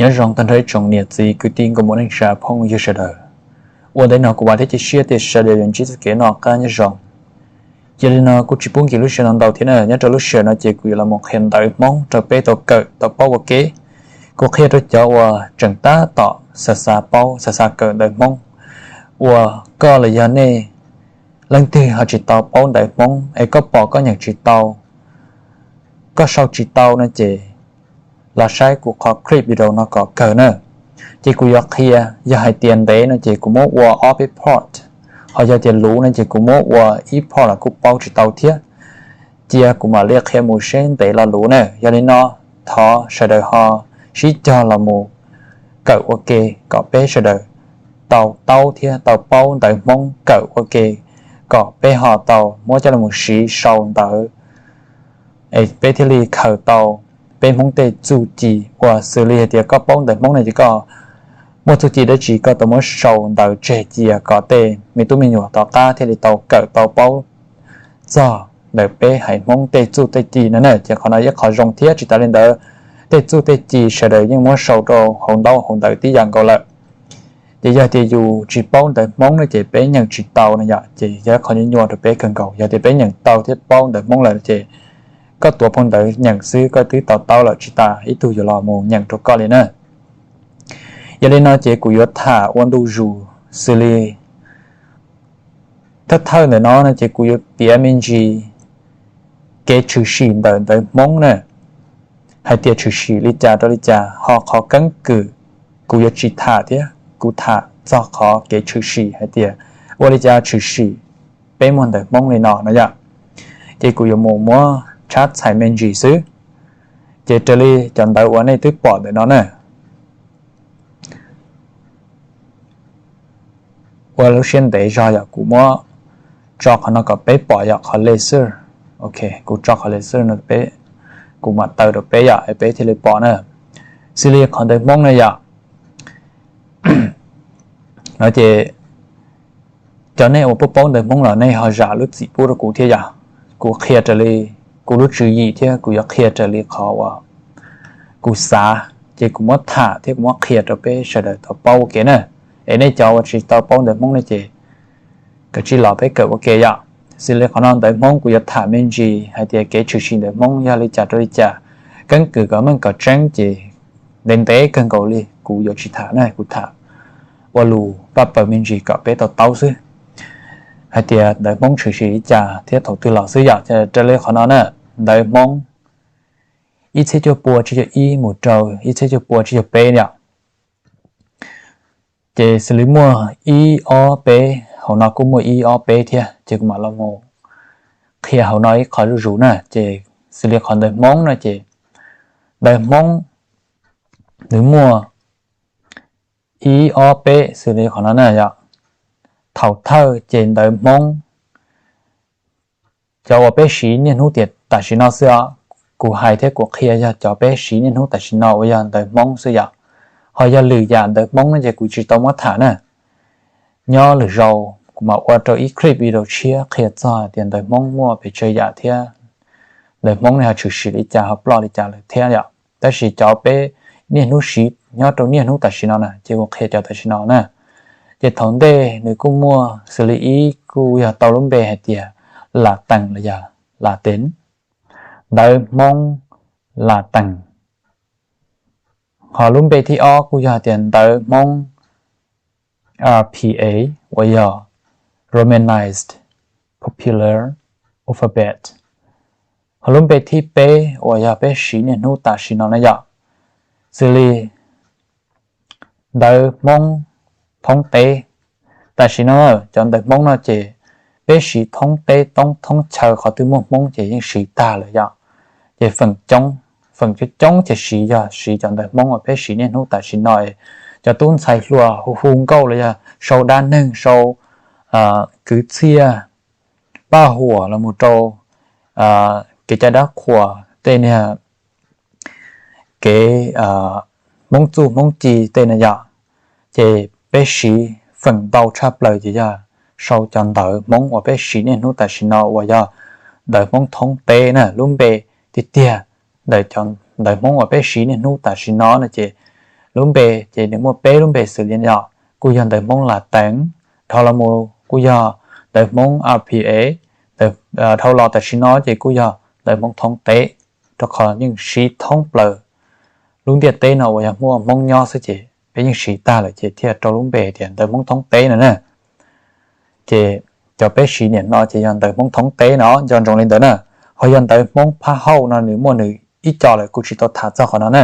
Nyob zoo tag nrho ib tsoom niam txiv kwv tij nkauj muam neej tsa phooj ywg sawv daws. Ua ntej no kuv vam thiab cia siab tias sawv daws yuav ntsib txoj kev noj qab nyob zoo. Yog li no kuj tsis pub nkim lub sij hawm no ntau thiab na, nyob rau lub sij hawm no ces kuv yuav los mus qhia ntawv Hmoob rau peb tau kawm tau paub ua ke. Kuv qhia rau cov uas tseem tab tom xav xav paub xav xav kawm ntawv Hmoob, uas koj los yog nej leej twg ho tsis tau paub ntawv Hmoob es koj pom koj nyeem tsis tau, koj sau tsis tau no ces los saib kuv qhov clip video no kom kawg na. Ces kuv yuav qhia, yog hais tias ntev no ces kuv muab ua ob peb part, ho yog tias luv no ces kuv muab ua ib part los kuj paub tsis tau thiab. Cia kuv mam li qhia mus seb ntev los luv na. Yog li no thov sawv daws ho sib cog los mus kawm ua ke kom peb sawv daws tau taub thiab tau paub ntawv Hmoob kawm ua ke, kom peb ho tau muab coj los mus siv sau ntawv, es peb thiaj li khaws tau peb Hmoob tej txuj ci uas xws li hais tias koj paub ntawv Hmoob no ces koj muaj txuj ci dab tsi koj tau muab sau ntawv tseg cia kom tej me tub me nyuam tom qab thiaj li tau kawm tau paub txog ntawm peb haiv Hmoob tej txuj tej ci no na. Ces qhov no ib qho zoo thiab tsis tas li ntawd, tej txuj tej ci sawv daws yeej muab sau rau hauv ntaub hauv ntawv tib yam nkaus lawm. Ces yog tias yus tsis paub ntawv Hmoob no ces peb nyeem tsis tau no yom, ces yog ib qho nyuaj nyuaj rau peb kawg nkaus. Yog tias peb nyeem tau thiab paub ntawv Hmoob lawm ces koj tuav phau ntawv nyeem xwb koj twb to taub lawm, tsis tas ib tug yuav los mus nyeem rau koj li na. Yog li no ces kuv yuav tham ua ntu zus xws li thawj thawj ntawm no no ces kuv yuav piav me ntsis kev tshwm sim ntawm ntawv Hmoob na, hais tias tshwm sim li cas rau li cas, ho qhov keeb kwm kuv yuav tsis tham thiab, kuv tham txog qhov kev tshwm sim hais tias ua li cas tshwm sim peb muaj ntawv Hmoob li no no yom. Ces kuv yuav mus muab tshab txhais me ntsis xwb. Ces raws li cov ntawv uas nej twb pom ntawm no na, ua lub siab ntev zog yom, kuv muab tso qhov no kom peb pom yom, qhov laser. Ok, kuv tso qhov laser no peb, kuv mam taw rau peb yom es peb thiaj li pom na. Xws li qhov ntawv Hmoob na yom, no ces cov nej uas paub paub ntawv Hmoob los nej ho zam lub txim pub rau kuv thiab yom. Kuv qhia raws li kuv lub tswv yim thiab kuv yuav qhia raws li qhov uas kuv xav, ces kuv muab tham thiab kuv muab qhia rau peb sawv daws tau paub ua ke na. Es nej cov uas tsis tau paub ntawv Hmoob ne ces kav tsij los peb kawm ua ke yom. Xws li qhov no ntawv Hmoob kuv yuav tham me ntsis hais tias kev tshwm sim ntawv Hmoob yog li cas rau li cas, keeb kwm kom meej kom tseeb ces ntev ntev kawg nkaus li kuv yuav tsis tham na, kuv tham ua lus paj paws me ntsis kom peb tau taub xwb hais tias ntawv Hmoob tshwm sim li cas thiab thaum twg los xwb yom. Raws li qhov no na, ntawv Hmoob ib txhiab cuaj pua tsib caug ib mus rau ib txhiab cuaj pua tsib caug peb yom. Ces xws li muaj ib ob peb, hauv no kuj muaj ib ob peb thiab, ces kuv mam los mus qhia hauv no ib qho zuj zus na. Ces xws li qhov ntawv Hmoob na ces ntawv Hmoob nws muaj ib ob peb xws li qhov no na yom. Thaum thawj ces ntawv Hmoob cov uas peb siv niaj hnub tiam tam sim no xwb os, kuv hais thiab kuv qhia yog cov peb siv niaj hnub tam sim no uas yog ntawv Hmoob xwb yom. Ho yog lwm yam ntawv Hmoob no ces kuv tsis tau muab tham na. Nyob lwm zaus kuv mam ua rau ib clip video tshiab qhia txog tias ntawv Hmoob muaj pes tsawg yam thiab ntawv Hmoob ne ho tshwm sim li cas ho ploj li cas lawm thiab yom. Tab sis cov peb niaj hnub siv nyob rau niaj hnub tam sim no na ces kuv qhia cov tam sim no na. Ces thaum ntej nws kuj muaj xws li ib kuj yog tau lub npe hais tias Latees los yog Latin, ntawv Hmoob Latees. Ho lub npe thib ob kuj yog tias ntawv Hmoob R P A uas yog Romanized Popular Alphabet. Ho lub npe thib peb uas yog peb siv niaj hnub tam sim no na yom, xws li ntawv Hmoob thoob teb. Tam sim no cov ntawv Hmoob no ces peb siv thoob teb toob thoob chaw qhov twg muaj Hmoob ces yeej siv tag lawm yom. Ces feem coob, feem coob coob ces siv yog siv cov ntawv Hmoob uas peb siv niaj hnub tam sim no. Cov tub ntxhais hluas hu hu nkauj los yog sau dab neeg, sau kwv txhiaj, paj huam los mus rau kev cai dab qhuas tej niag kev Hmoob txuj Hmoob ci tej na yom. Ces peb siv feem ntau tshaj plaws ces yog sau cov ntawv Hmoob uas peb siv niaj hnub tam sim no uas yog ntawv Hmoob thoob teb na. Lub npe tiag tiag ntawm cov ntawv Hmoob uas peb siv niaj hnub tam sim no no ces lub npe ces nws muaj peb lub npe xws li no, kuj yog ntawv Hmoob Latees, dhau los mus kuj yog ntawv Hmoob R P A, dhau los tam sim no ces kuj yog ntawv Hmoob Thoob Teb, rau qhov yeej siv thoob plaws lub ntiaj teb no uas yog muaj Hmoob nyob xwb ces peb yeej siv tag lawm ces thiaj rau lub npe tias ntawv Hmoob Thoob Teb no na. Ces cov peb siv niaj no ces yog ntawv Hmoob Thoob Teb no, nco ntsoov li ntawd na. Ho yog ntawv Hmoob Phaj Hauj no nws muaj nws ib co lawm, kuv tsis tau tham txog qhov no na.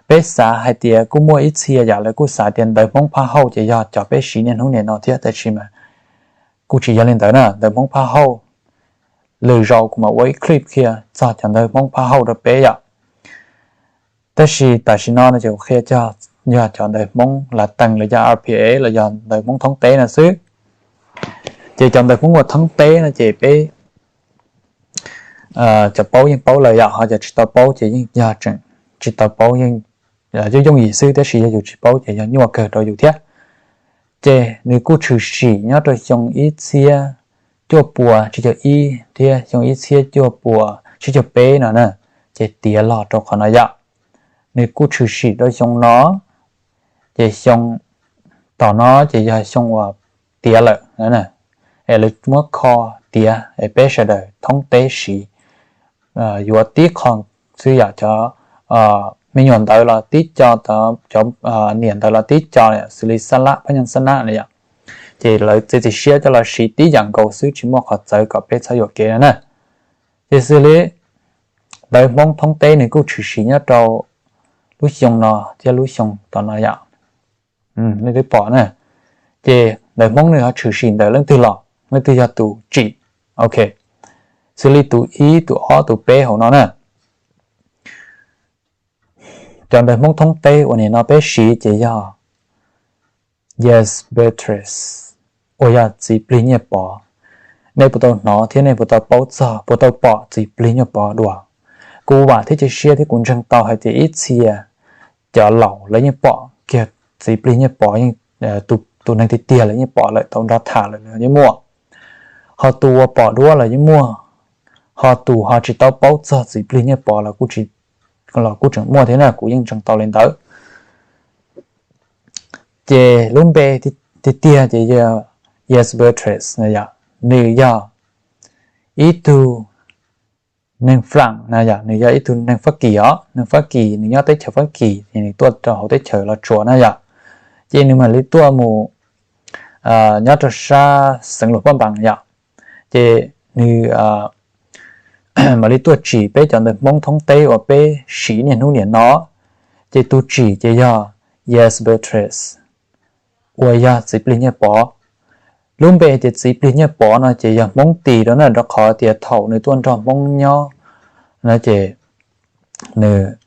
Peb xav hais tias kuj muaj ib txhia yam lawv kuj xav tias ntawv Hmoob Phaj Hauj ces yog cov peb siv niaj hnub niaj no thiab, tab sis mas kuj tsis yog li ntawd na. Ntawv Hmoob Phaj Hauj lwm zaus kuv mam ua ib clip qhia txog cov ntawv Hmoob Phaj Hauj rau peb yom. Tab sis tam sim no no ces kuv qhia cog yog cov ntawv Hmoob Latees los yog R P A los yog ntawv Hmoob Thoob Teb no xwb. Ces cov ntawv Hmoob uas Thoob Teb no ces peb cov paub yeej paub lawm yom, ho cov tsis tau paub ces yeej yog tseem tsis tau paub, yeej yooj yooj yim xwb, tab sis yog yus tsis paub ces yog nyuaj kawg rau yus thiab. Ces nws kuj tshwm sim nyob rau xyoo ib txhiab cuaj puas tsib caug ib thiab xyoo ib txhiab cuaj puas tsib caug peb no na, ces tiav los rau qhov no yom. Nws kuj tshwm sim rau xyoo no, ces xyoo tom no ces yog xyoo uas tiav lawm, es lawv muab kho tiav es peb sawv daws thoob teb siv yuav tib qho xwb yom. Cov me nyuam ntawv los tib co, cov niam ntawv los tib co, xws li xab lab, phab nyaj xab lab no yom, ces lawv txiav txim siab coj los siv tib yam nkaus xwb, tsis muaj qhov txawv kom peb txhob yuam kev no na. Ces xws li ntawv Hmoob Thoob Teb nws kuj tshwm sim nyob rau lub xyoo no thiab lub xyoo tom no yom. Nej twb pom na, ces ntawv Hmoob nws ho tshwm sim ntawm leej twg los, leej twg yog tus tsim. Ok, xws li tus ib, tus ob, tus peb hauv no na. Cov ntawv Hmoob Thoob Teb uas nim no peb siv ces yog Yaspertres, uas yog txiv plig Nyiaj Pov. Nej puas tau hnov thiab nej puas tau paub txog, puas tau pom txiv plig Nyiaj Pov dua? Kuv vam thiab cia siab thiab kuv ntseeg tau hais tias ib txhia cov laus lawv yeej pom kiag txiv plig Nyiaj Pov, tus neeg tiag tiag lawv yeej pom lawm, tau nrog tham lawm los yeej muaj. Ho tus uas pom duab los yeej muaj, ho tus ho tsis tau paub txog txiv plig Nyiaj Pov los kuj tseem muaj thiab na, kuv yeej ntseeg tau li ntawd. Ces lub npe tiag tiag ces yog Yaspertres no yom, nws yog ib tug neeg Flaam no yom, nws yog ib tug neeg Fab Kis os, neeg Fab Kis, nws nyob teb chaws Fab Kis, nws tuaj rau hauv teb chaws Los Tsuas na yom. Ces nws mam li tuaj mus nyob rau sab xeev Luam Phaj Npaas yom. Ces nws mam li tuaj tsim peb cov ntawv Hmoob Thoob Teb uas peb siv niaj hnub niam no. Ces tus tsim ces yog Yaspertres, uas yog txiv plig Nyiaj Pov. Lub npe tias txiv plig Nyiaj Pov no ces yog Hmoob tis rau na, rau qhov tias thaum nws tuaj nrog Hmoob nyob no ces nws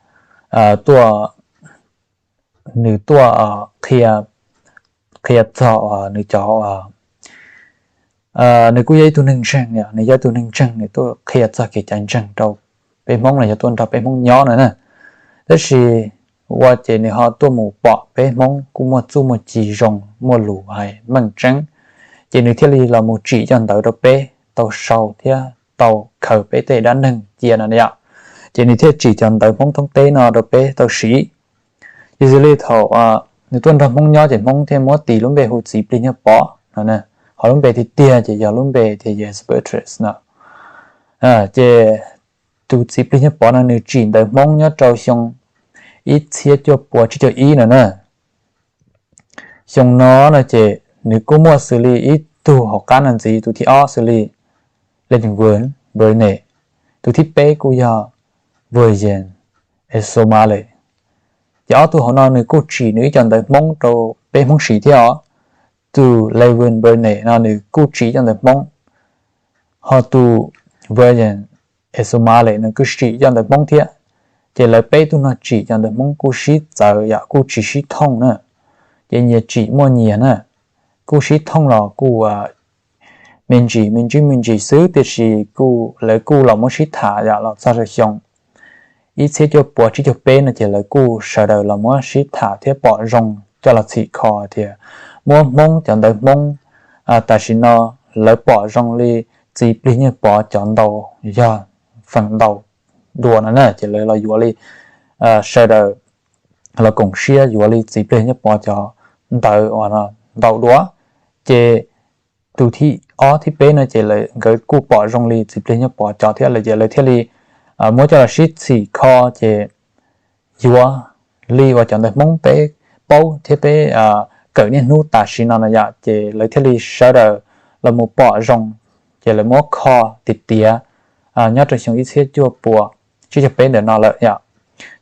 tuaj, nws tuaj qhia txog nws cov, nws kuj yog ib tug neeg ntseeg, nws yog ib tug neeg ntseeg, nws tuaj qhia txog kev cai ntseeg rau peb Hmoob los yog tuaj nrog peb Hmoob nyob no na. Tab sis ua ces nws ho tuaj mus pom peb Hmoob kuj muaj txuj muaj ci zoo, muaj lus hais meej tseeb, ces nws thiaj li los mus tsim cov ntawv rau peb tau sau thiab tau khaws peb tej dab neeg cia no yom. Ces nws thiaj tsim cov ntawv Hmoob Thoob Teb no rau peb tau siv. Ces xws li thaum nws tuaj nrog Hmoob nyob ces Hmoob thiaj muab tis lub npe hu txiv plig Nyiaj Pov no, ho lub npe tiag tiag ces yog lub npe tias Yaspertres no. Ces tus txiv plig Nyiaj Pov no nws tsim ntawv Hmoob nyob rau xyoo ib txhiab cuaj puas tsib caug ib no na. Xyoo no no ces nws kuj muaj xws li ib tug hauv qab no ntxiv, tus thib ob xws li Leeuwin Burney, tus thib peb kuj yog William Esomale. Ces ob tug hauv no nws kuj tsim nws ib co ntawv Hmoob rau peb Hmoob siv thiab os. Tus Leeuwin Burney no nws kuj tsim cov ntawv Hmoob, ho tus William Esomale nws kuj tsim cov ntawv Hmoob thiab. Ces lawv peb tug no tsim cov ntawv Hmoob kuj sib txawv yom, kuj tsis sib thooj na. Ces nyias tsim muaj nyias na, kuj sib thooj los kuj me ntsis me ntsis me ntsis xwb, tiam sis kuj lawv kuj los muab sib tham yom los txog rau xyoo ib txhiab cuaj puas tsib caug peb no ces lawv kuj sawv daws los muab sib tham thiab pom zoo coj los txhim kho tias muab Hmoob cov ntawv Hmoob tam sim no lawv pom zoo li txiv plig Nyiaj Pov cov ntau yog feem ntau dua no na, ces lawv los yuav li sawv daws los koom siab yuav li Txiv Plig Nyiaj Pov cov ntawv uas no ntau dua. Ces tus thib ob thib peb no ces nkawd kuj pom zoo li Txiv Plig Nyiaj Pov cov thiab lawm ces lawv thiaj li muab coj los sib txhim kho ces yuav li uas cov ntawv Hmoob peb paub thiab peb kawm niaj hnub tam sim no no yom, ces lawv thiaj li sawv daws los mus pom zoo, ces lawv muab kho tiav tiav nyob rau xyoo ib txhiab cuaj puas tsib caug peb ntawm no lawm yom.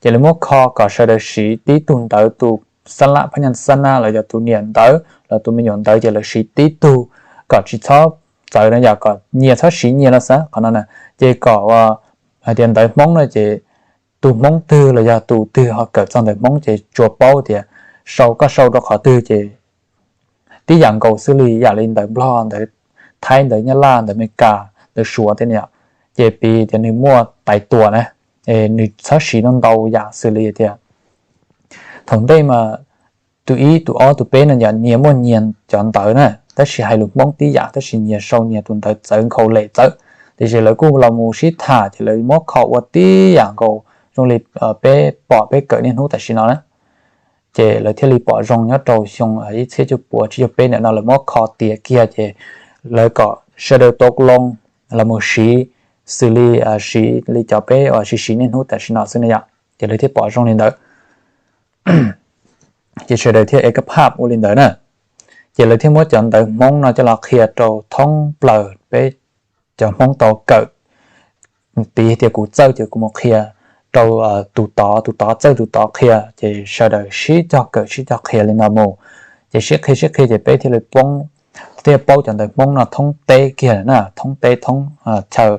Ces lawv muab kho kom sawv daws siv tib tug ntawv, tus xab lab phab nyaj xab nab los yog tus niam ntawv los tus me nyuam ntawv ces lawv siv tib tug kom tsis txhob txawv no yom, kom nyias txhob siv nyias no xav qhov no na. Ces kom hais tias ntawv Hmoob no ces tus Hmoob twg los yog tus twg ho kawm txog ntawv Hmoob ces tsuas paub tias sau, koj sau rau qhov twg ces tib yam nkaus xwb li, yam li ntawv Nplog, ntawv Thaib, ntawv Nyab Laj, ntawv Amelikas, ntawv Suav tej no yom. Ces piv tias nws muaj tais tuas na, nws txhob siv ntau ntau yam xws li tias thaum ntej mas tus ib tus ob tus peb no yom nyias muaj nyias cov ntawv na, tab sis hais lus Hmoob tib yam tab sis nyias sau nyias tus ntawv txawv nkhaus lem txawv. Tiam sis lawv kuj los mus sib tham ces lawv muab kho ua tib yam nkaus zoo li peb pom peb kawm niaj hnub tam sim no na. Ces lawv thiaj li pom zoo nyob rau xyoo ib txhiab cuaj puas tsib caug peb ntawm no lawv muab kho tiav kiag ces lawv kom sawv daws tau loo los mus siv xws li siv li cov peb uas siv siv niaj hnub tam sim no xwb na yom, ces lawv thiaj pom zoo li ntawd. Ces sawv daws thiaj ev kab phaj ua li ntawd na. Ces lawv thiaj muab cov ntawv Hmoob no coj los qhia rau thoob plaws peb cov Hmoob tau kawm, piv tias kuv txawj ces kuv mus qhia rau tus tod, tus tod txawj tus tod qhia, ces sawv daws sib cog kawm sib cog qhia li no mus. Ces sib qhia sib qhia ces peb thiaj li poob, thiaj paub cov ntawv Hmoob no thoob teb kiag na, thoob teb thoob chaw,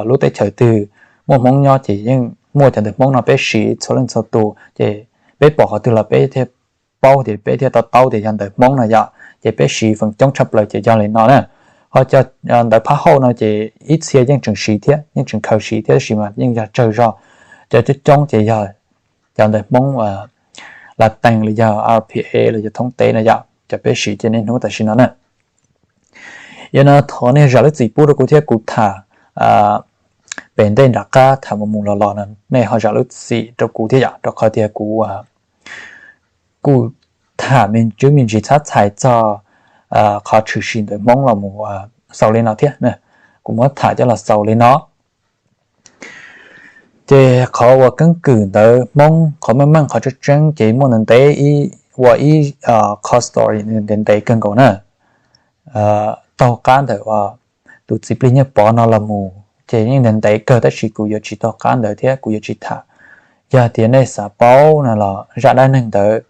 lub teb chaws twg muaj Hmoob nyob ces yeej muaj cov ntawv Hmoob no peb siv txhua leej txhua tus. Ces peb pom qhov twg los peb thiaj paub tias peb thiaj to taub tias yog ntawv Hmoob no yom, ces peb siv feem coob tshaj plaws ces yog li no na. Ho cov ntawv phab hauj no ces ib txhia yeej tseem siv thiab, yeej tseem khaws siv thiab, tab sis mas yeej yog tsawg zog. Cov coob coob ces yog cov ntawv Hmoob Latees los yog R P A los yog thoob teb no yom, cov peb siv ces niaj hnub tam sim no na. Yog no thov nej zam lub txim pub rau kuv thiab, kuv tham pem ntej nram qab tham mus mus los los no nej ho zam lub txim rau kuv thiab yom, rau qhov tias kuv kuj tham me ntsis me ntsis txhab txhais txog qhov tshwm sim ntawv Hmoob los mus xaus li no thiab. Kuv muab tham coj los xaus li no. Ces qhov uas keeb kwm ntawv Hmoob qhov meej meej qhov tseeb tseeb ces muaj ntev ntev ib, ua ib qho story ntev ntev kawg nkaus na. Taug qab ntawm tus Txiv Plig Nyiaj Pov no los mus ces yeej ntev ntev kawg tab sis kuv yuav tsis taug qab ntawd thiab kuv yuav tsis tham. Yog tias nej xav paub no los zaj dab neeg ntawd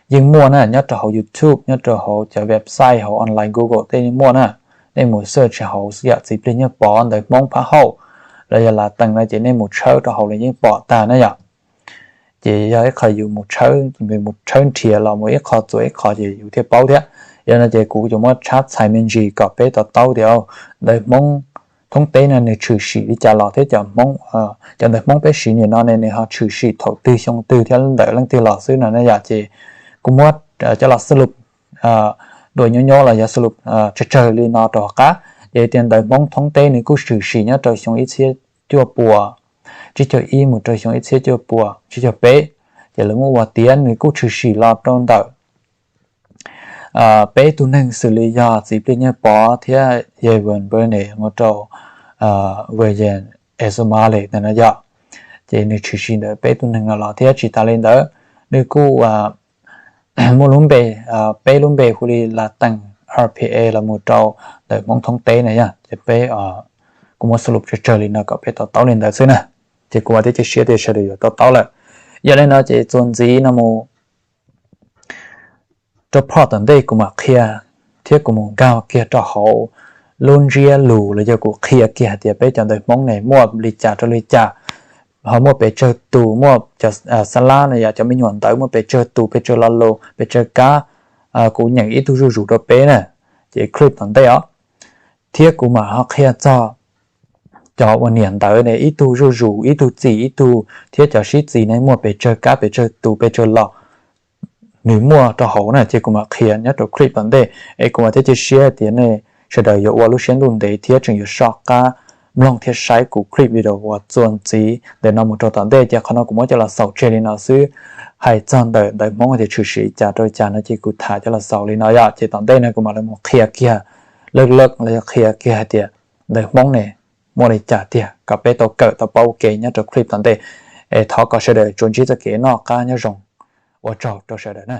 yeej muaj na, nyob rau hauv YouTube, nyob rau hauv cov website hauv online Google tej yeej muaj na. Nej mus search hauv xwb yom, Txiv Plig Nyiaj Pov ntawv Hmoob phab hauj los yog Latees no ces nej mus tshawb rau hauv los yeej pom tag na yom. Ces yog ib qho yus mus tshawb, mus tshawb nrhiav los mus ib qho txuas ib qho ces yus thiaj paub thiab. Yog no ces kuv yuav muab txhab txhais me ntsis kom peb to taub tias ntawv Hmoob thoob teb no nws tshwm sim li cas los thiab cov Hmoob, cov ntawv Hmoob peb siv nim no ne nws ho tshwm sim thaum twg xyoo twg thiab ntawm leej twg los xwb no na yom. Ces kuv muab coj los xab lub dua nyob nyob los yog xab lub tsawg tsawg li no rau hauv qab. Ces tias ntawv Hmoob thoob teb nws kuj tshwm sim nyob rau xyoo ib txhiab cuaj puas tsib caug ib mus rau xyoo ib txhiab cuaj puas tsib caug peb. Ces lawv muab ua tiav nws kuj tshwm sim los rau ntawm peb tug neeg xws li yog Txiv Plig Nyiaj Pov thiab Yawg Van Buren mus rau William Ersemali ntawm no yom. Ces nws tshwm sim ntawm peb tug neeg no los thiab tsis tas li ntawd, nws kuj muaj lub npe, peb lub npe hu li Latees R P A los mus rau ntawm Hmoob thoob teb na yom. Ces peb kuj muab xab lub tsawg tsawg li no kom peb to taub li ntawd xwb na. Ces kuv vam thiab cia siab tias sawv daws yuav to taub lawm. Yog li no ces txuas ntxiv no mus rau phoj tom ntej kuv mam qhia thiab kuv mus nkag kiag rau hauv lub ntsiab lus los yog kuv qhia kiag hais tias peb cov ntawv Hmoob ne muaj li cas rau li cas, ho muaj pes tsawg tus, muaj cov xab lab no yom, cov me nyuam ntawv muaj pes tsawg tus, pes tsawg lo lus, pes tsawg kab. Kuv nyeem ib tug zuj zus rau peb na, ces clip tom ntej os. Thiab kuv mam ho qhia txog cov uas niam ntawv ne ib tug zuj zus, ib tug txis ib tug, thiab cov sib txis ne muaj pes tsawg kab, pes tsawg tus, pes tsawg lo, nws muaj rau hauv na. Ces kuv mam qhia nyob rau clip tom ntej, es kuv mam thiab cia siab tias nej sawv daws yuav ua lub siab ntuj ntev thiab tseem yuav soj qab mloog thiab saib kuv clip video uas txuas ntxiv ntawm no mus rau tom ntej. Ces qhov no kuv muab coj los xaus tseg li no xwb. Hais txog ntawm ntawv Hmoob tias tshwm sim li cas rau li cas no ces kuv tham coj los xaus li no yom. Ces tom ntej no kuv mam li mus qhia kiag laj laj los yog qhia kiag hais tias ntawv Hmoob ne muaj li cas tiag kom peb tau kawm tau paub ua ke nyob rau clip tom ntej. Es thov kom sawv daws tsuas ntsib txoj kev noj qab nyob zoo. Ua tsaug rau sawv daws na.